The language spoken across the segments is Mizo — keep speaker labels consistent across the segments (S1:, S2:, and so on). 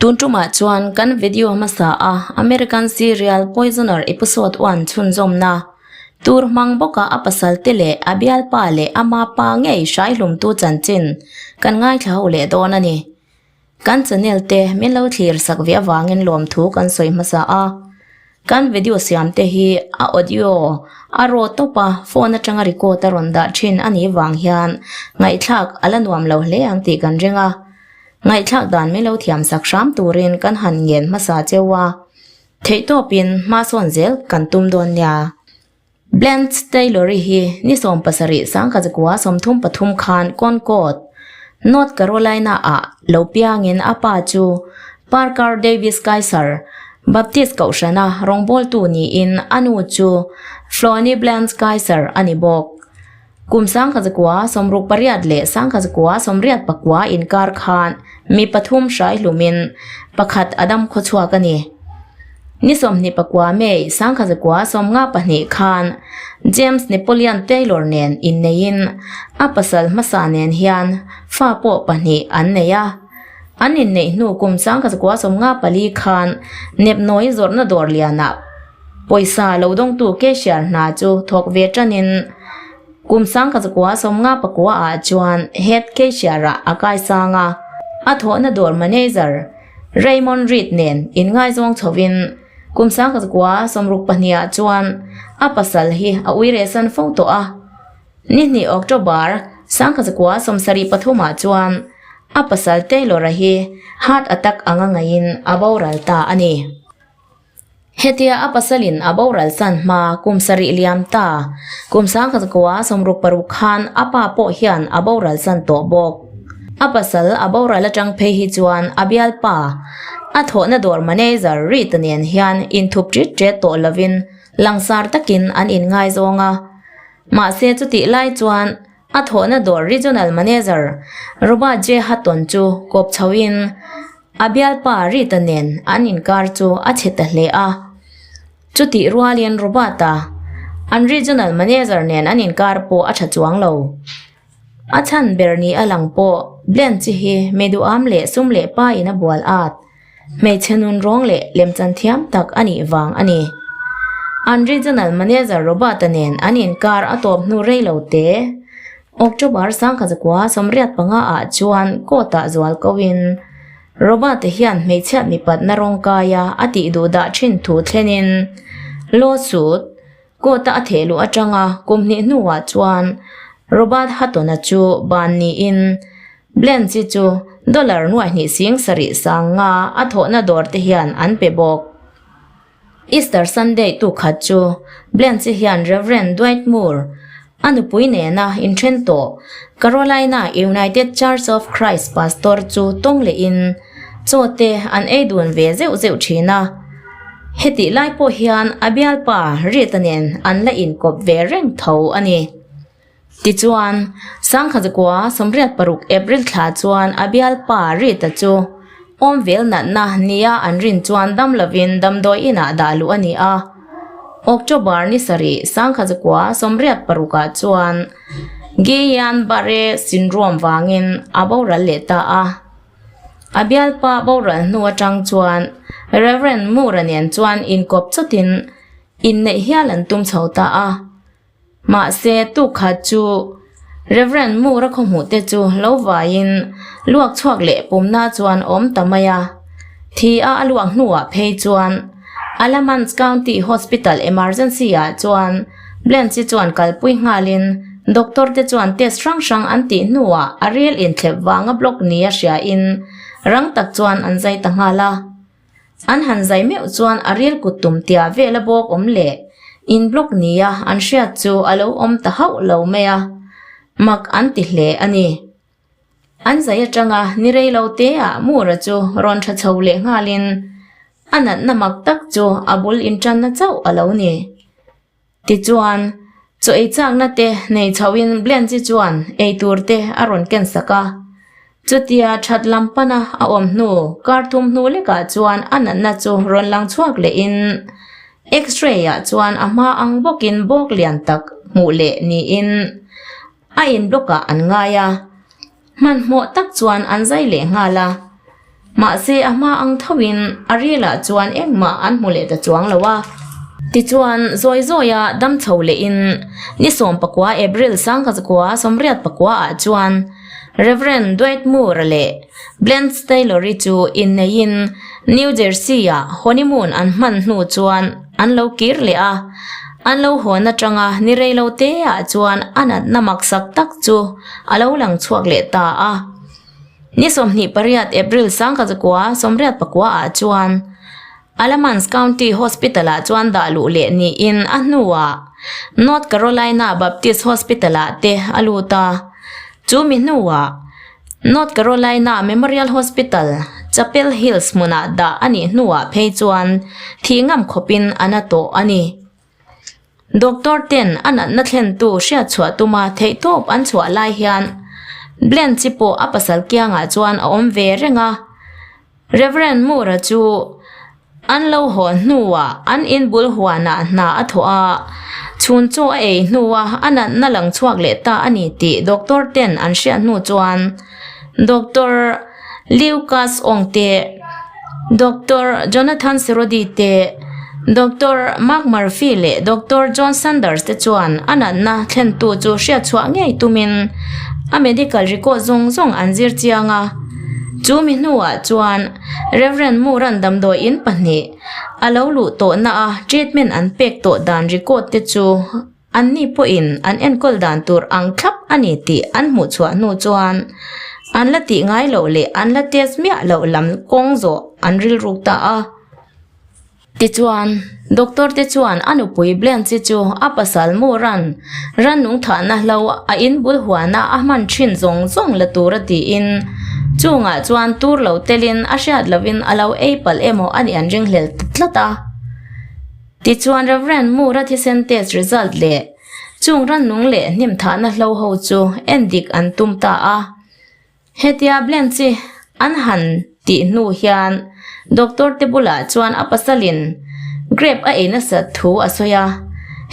S1: Tun tumah chuan kan video hmasa a American serial Poisoner episode one chhunzawmna tur hmang bawka a pasal te leh a bialpa leh ama pa ngei hraihlumtu chanchin kan ngaithla ho leh dawn a ni. Kan channel te min lo thlir sak ve avangin lawmthu kan sawi hmasa a. Kan video siam te hi a audio a raw tawp a, phone atanga record a rawn dah thin a nih vang hian ngaihthlak a la nuam lo hle ang tih kan ring a. Ngaihthlak dan min lo thiam sak hram turin kan han ngen hmasa cheu a, theihtawpin hma sawn zel kan tum dawn nia. Blanche Taylor-i hi ni 17 sangkazakua 33 khan Concord, North Carolina-ah lo piangin a pa chu Parker Davis Kaiser, Baptist kohhrana rawngbawltu niin a nu chu Flonnie Blanche Kaiser a ni bawk. Kum sangkazakua 68 leh sangkazakua 84 inkar khan mi pathum hrai hlumin pakhat a dam khawchhuak a ni. Ni 24 May 1952 khan James Napoleon Taylor nen inneiin a pasal hmasa nen hian fa pawh pahnih an nei a. An inneih hnu kum 1954 khan nepnawi zawrhna dawr lianah pawisa lo dawngtu cashier hna chu thawk ve tanin kum 1959 ah chuan head cashier ah a kaisang a, a thawhna dawr manager Raymond Reed nen inngaizawng chhovin kum 1962 ah chuan a pasal hi a uiresan fo tawh a. Ni hnih October 1973 ah chuan a pasal Taylor-a hi heart attack anga ngaiin a boral ta a ni. Hetia a pasalin a boral san hma kum sarih liam ta, kum 1966 khan a pa pawh hian a boral san tawh bawk. A pasal a boral atang phei hi chuan a bialpa, a thawhna dawr manager Rita nen hian inthup ṭit ṭet tawh lovin langsar takin an inngaizawng a. Mahse chutih lai chuan a thawhna dawr regional manager Robert J. Hutton chu kawp chhoin A bialpa Rita nen an inkar chu a chhe ta hle a. Chutih rualin Robert-a, an regional manager nen an inkar pawh a tha chuang lo. A chhan ber ni a lang pawh Blanche hi meduam leh sum leh pa in a bual at, hmeichhe nun rawng leh lemchan thiam tak a nih vang a ni. An regional manager Robert-a nen an inkar a tawp hnu rei lo te. October 1985 ah chuan court ah zual ko in Robert hian hmeichhiat mipatna rawngkaia a tih duh dah thin thu thlenin lawsuit court a a theh luh atanga kum hnih hnuah chuan Robert Hutton-a chu ban niin Blanche chu dollar nuaih hnih sing sarih sang nga a thawhna dawr te hian an pe bawk. Easter Sunday tu khat chu Blanche hian Rev. Dwight Moore, a nupui nena inthen tawh Carolina United Church of Christ pastor chu tawng lehin chaw te an ei dun ve zeuh zeuh thin a. Hetih lai pawh hian a bialpa Rita nen an la inkawp ve reng tho a ni. Tichuan, Sangkhazakua 86 April thla chuan a bialpa Rita chu awm vel natna nia an rin chuan dam lovin damdawi inah dah luh a ni a. October ni sarih Sangkhazakua 86 ah chuan Guillain-Barre syndrome vangin a boral leh ta a. A bialpa boral hnu atang chuan Rev. Moore-a nen chuan inkawp chawtin inneih hial an tum chho ta a. Mahse, tuk khat chu Rev. Moore-a khawhmuh te chu lo vaiin luak chhuak leh pumna chuan awm ta mai a. Thi a a luak hnuah phei chuan Alamance County Hospital Emergency-ah chuan Blanche chuan kalpui nghalin doctor te chuan test hrang hrang an tih hnuah a ril inthlep vanga block nia hriain rang tak chuan an zai ta nghal a. An han zai meuh chuan a ril kut tum tia vela bawk awm leh in block nia an hriat chu a lo awm ta hauh lo mai a, mak an ti hle a ni. An zai atanga ni rei lo te ah Mura chu rawn tha chho leh nghalin a natna mak tak chu a bul intanna chauh a lo ni. Tichuan, chaw ei chakna te nei chhoin Blanche chuan ei tur te a rawn ken sak a. Chutia that lam pana a awm hnu kar thum hnu lekah chuan a natna chu rawn lang chhuak lehin X-ray ah chuan a hma ang bawkin bawk lian tak hmuh leh niin a in block ah an ngai a. Hmanhmawh tak chuan an zai leh nghal a. Mahse a hma ang thoin a rilah chuan engmah an hmu leh ta chuang lo a. Tichuan zawi zawia dam chho lehin ni 19 April 1984 ah chuan Rev. Dwight Moore-a leh Blanche Taylor-i chu inneihin New Jersey-ah honeymoon an hman hnu chuan an lo kir leh a. An lo hawn atanga ni rei lo teah chuan a natna maksak tak chu a lo lang chhuak leh ta a. Ni 28 April 1984 ah chuan Alamance County Hospital ah chuan dah luh leh niin a hnuah North Carolina Baptist Hospital ah te a lut a. Chu mi hnuah North Carolina Memorial Hospital, Chapel Hills hmunah dah a nih hnuah phei chuan thih ngam khawpin a na tawh a ni. Doctor ten a natna thlentu hriat chhuah tuma theihtawp an chhuah lai hian Blanche pawh a pasal kiangah chuan a awm ve reng a. Rev. Moore-a chu an lo haw hnuah an inbul huanah hna a thawh a, chhun chaw a ei hnua a natna lang chhuak leh ta a ni tih doctor ten an hriat hnu chuan Doctor Lucas Ong te, Doctor Jonathan Sirodi te, Doctor Mark Murphy leh Doctor John Sanders te chuan a natna thlentu chu hriat chhuah ngei tumin a medical record zawng zawng an zir chiang a. Chu mi hnuah chuan Rev. Moore-a'n damdawi in pahnih a lo luh tawhna a treatment an pek tawh dan record te chu anni pawhin an enkawl dan tur ang thlap a ni tih an hmuh chhuah hnu chuan an la tih ngai loh leh an la test miah loh lam kawng zawh an rilruk ta a. Tichuan, doctor te chuan a nupui Blanche chu a pasal Moran rannung thahna hlo a in bul huana a hman thin zawng zawng la tura tiin chungah chuan tur lo telin a hriat lovin a lo ei palh emaw a nih an ringhlel ta tlat a. Tichuan, Rev. Moore-a thisen test result leh chung rannung leh hnim thahna hlo ho chu endik an tum ta a. Hetia Blanche an han tih hnu hian doctor te bulah chuan a pasalin grape a ei nasat thu a sawi a,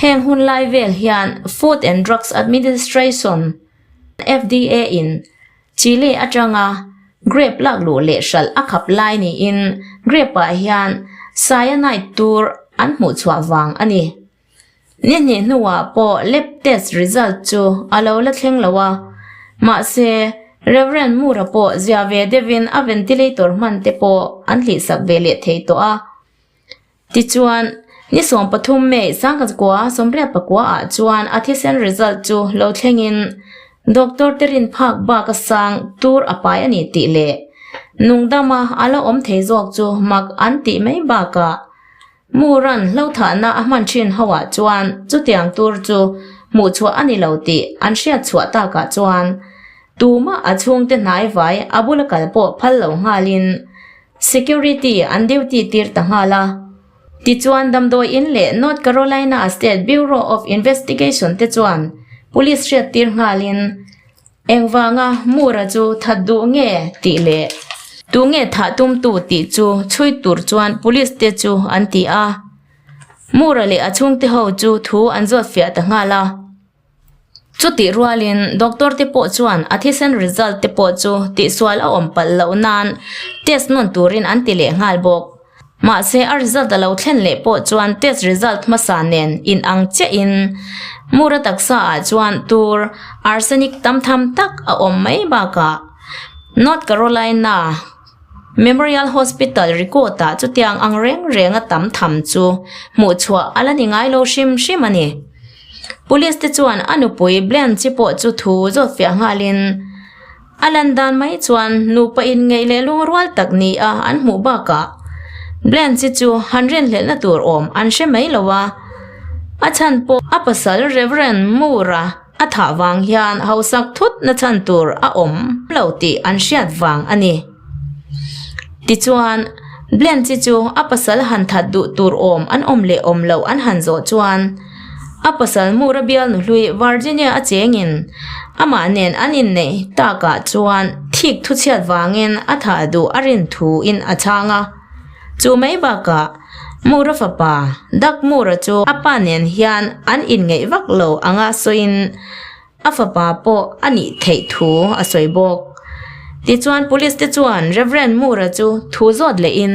S1: heng hun lai vel hian Food and Drugs Administration, FDA, in Chile atanga grape lak luh leh hralh a khap lai niin grape ah hian cyanide tur an hmuh chhuah vang a ni. Ni hnih hnuah pawh lab test result chu a lo la thleng lo a, mahse Rev. Moore-a pawh zia ve deuhin a ventilator hman te pawh an hlihsak ve leh thei tawh a. Tichuan, ni 13 May 1984 ah chuan a thisen result chu lo thlengin doctor te rin phak bak a sang tur a pai a ni tih leh nungdama a la awm thei zawk chu mak an tih mai bakah Muran hlothahna a hman thin ho ah chuan chutiang tur chu hmuh chhuah a ni lo tih an hriat chhuah takah chuan tumah a chhungte hnai vai a bula kal pawh phal lo nghalin security an duty tir ta nghal a. Tichuan damdawi in leh North Carolina State Bureau of Investigation te chuan police hriat tir nghalin Engvanga Mura chu that duh nge tih leh tu nge thah tumtu tih chu chhui tur chuan police te chu an ti a. Mura leh a chhungte ho chu thu an zawt fiah ta nghal a. Chutih rualin doctor te pawh chuan a thisen result te pawh chu tihsual a awm palh loh nan test nawn turin an ti leh nghal bawk. Mahse a result a lo thlen leh pawh chuan test result hmasa nen in ang chiahin Mura taksa ah chuan tur arsenic tam tham tak a awm mai bakah North Carolina Memorial Hospital record ah chutiang ang reng reng a tam tham chu hmuh chhuah a la ni ngai lo hrim hrim a ni. Police te chuan a nupui Blanche pawh chu thu zawt fiah nghalin A lan dan mai chuan nupa inngeih leh lungrual tak ni a an hmuh bakah Blanche chu han rinhlelhna tur awm an hre mai lo a, a chhan pawh a pasal Rev. Moore-a a thah vang hian hausak thut na chhan tur a awm lo tih an hriat vang a ni. Tichuan, Blanche chu a pasal han that duh tur awm an awm leh awm loh an han zawh chuan, A pasal Mura bial nuhlui Virginia a chengin amah nen an inneih takah chuan thik thuchhiat vangin a thah duh a rin thuin a chhang a. Chu mai bakah Mura fapa Doug Mura chu a pa nen hian an inngeih vak lo anga sawiin a fapa pawh a nih theih thu a sawi bawk. Tichuan police te chuan Rev. Moore-a chu thu zawt lehin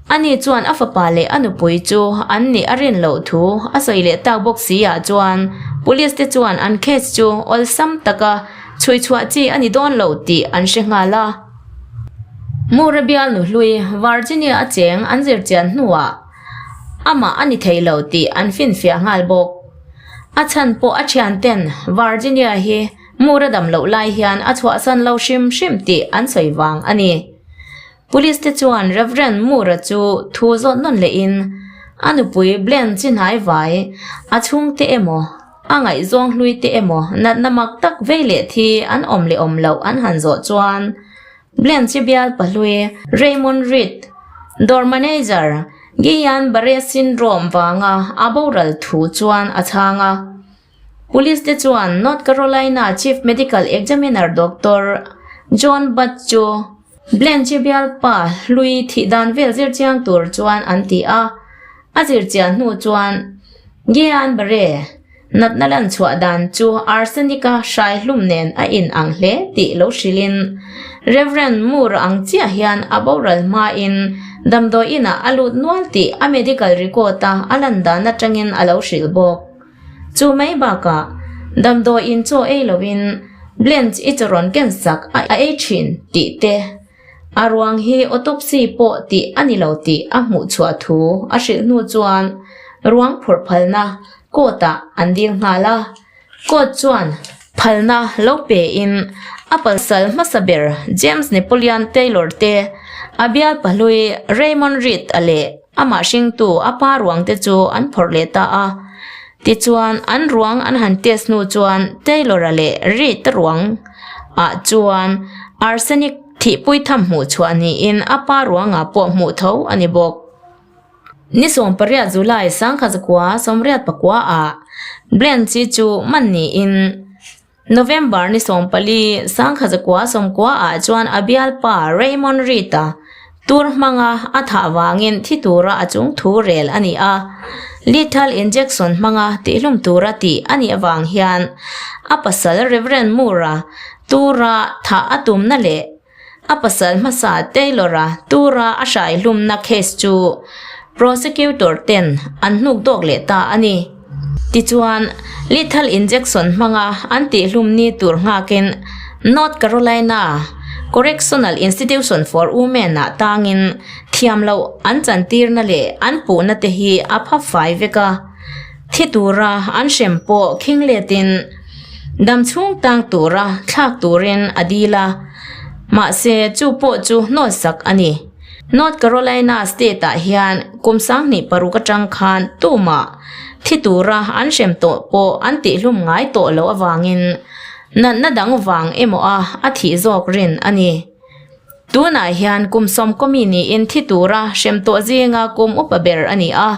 S1: ani chuan a fapa leh a nupui chu an nih a rin loh thu a sawi leh tak bawk si ah chuan police te chuan an case chu awlsam taka chhui chhuah chi a ni dawn lo tih an hre nghal a. Moore-a bial nuhlui Virginia a cheng an zirchian hnuah amah a ni thei lo tih an finfiah nghal bawk. A chhan pawh a thianten Virginia hi Moore-a dam loh lai hian a chhuahsan lo hrim hrim tih an sawi vang a ni. Police te chuan Rev. Moore-a chu thu zawt nawn lehin a nupui Blen chi hnai vai, a chhungte emaw, a ngaihzawng hlui te emaw natna mak tak vei leh thi an awm leh awm loh an han zawh chuan Blen chi bial pahlui Raymond Reed, dawr manager Guillain-Barre syndrome vanga a boral thu chuan a chhang a. Police te chuan North Carolina Chief Medical Examiner Doctor John Budd chu Blanche bialpa hlui thih dan vel zir chiang tur chuan an ti a. A zir chian hnu chuan Guillain Barre natna lan chhuah dan chu arsenic-a hrai hlum nen a in ang hle tih lo hrilhin Rev. Moore ang chiah hian a boral hmain damdawi inah a lut nual tih a medical record-a a lan dan atangin a lo hrilh bawk. Chu mai bakah damdawi in chaw ei loin Blanche i chaw rawn ken sak a ei thin tih te, a ruang hi autopsy pawh tih a ni lo tih a hmuh chhuah thu a hrilh hnu chuan ruang phurh phalna court ah an dil nghal a. Court chuan phalna lo pe in a pasal hmasa ber James Napoleon Taylor te, a bial pahlui Raymond Reed a leh Amah hringtu a pa ruang te chu an phawrh leh ta a. Tichuan, an ruang an han test hnu chuan Taylor-a leh Reed-a ruang ah chuan arsenic thihpui tham hmuh chhuah niin a pa ruangah pawh hmuh tho a ni bawk. Ni 18 July sangkhat zakua 84 ah Blanche chu man niin November ni 14, 1990 ah chuan a bialpa Raymond Reed-a tur hmanga a thah vangin thi tura a chung thu rel a ni a. Lethal injection hmanga tihlum tura tih a nih avang hian a pasal Rev. Moore-a tura thah a tumna leh A pasal hmasa Taylor-a tura a hraihlumna case chu prosecutor ten an hnuk dawk leh ta a ni. Tichuan, lethal injection hmanga an tihhlum ni tur nghakin North Carolina Correctional Institution for Women-ah tangin thiam loh an chantirna leh an puhna te hi a pha fai vek a. Thi tura an hrem pawh khing letin dam chhung tang tura thlak turin a dil a, mahse chu pawh chu hnawlsak a ni. North Carolina state ah hian kum 26 atang khan tumah thi tura an hrem tawh pawh an tihhlum ngai tawh loh avangin natna dang vang emaw a a thih zawk rin a ni. Tunah hian kum sawmkawmi niin thi tura hrem tawh zinga kum upa ber a ni a,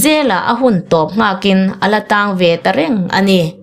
S1: jail-ah a hun tawp nghakin a la tang ve ta reng a ni.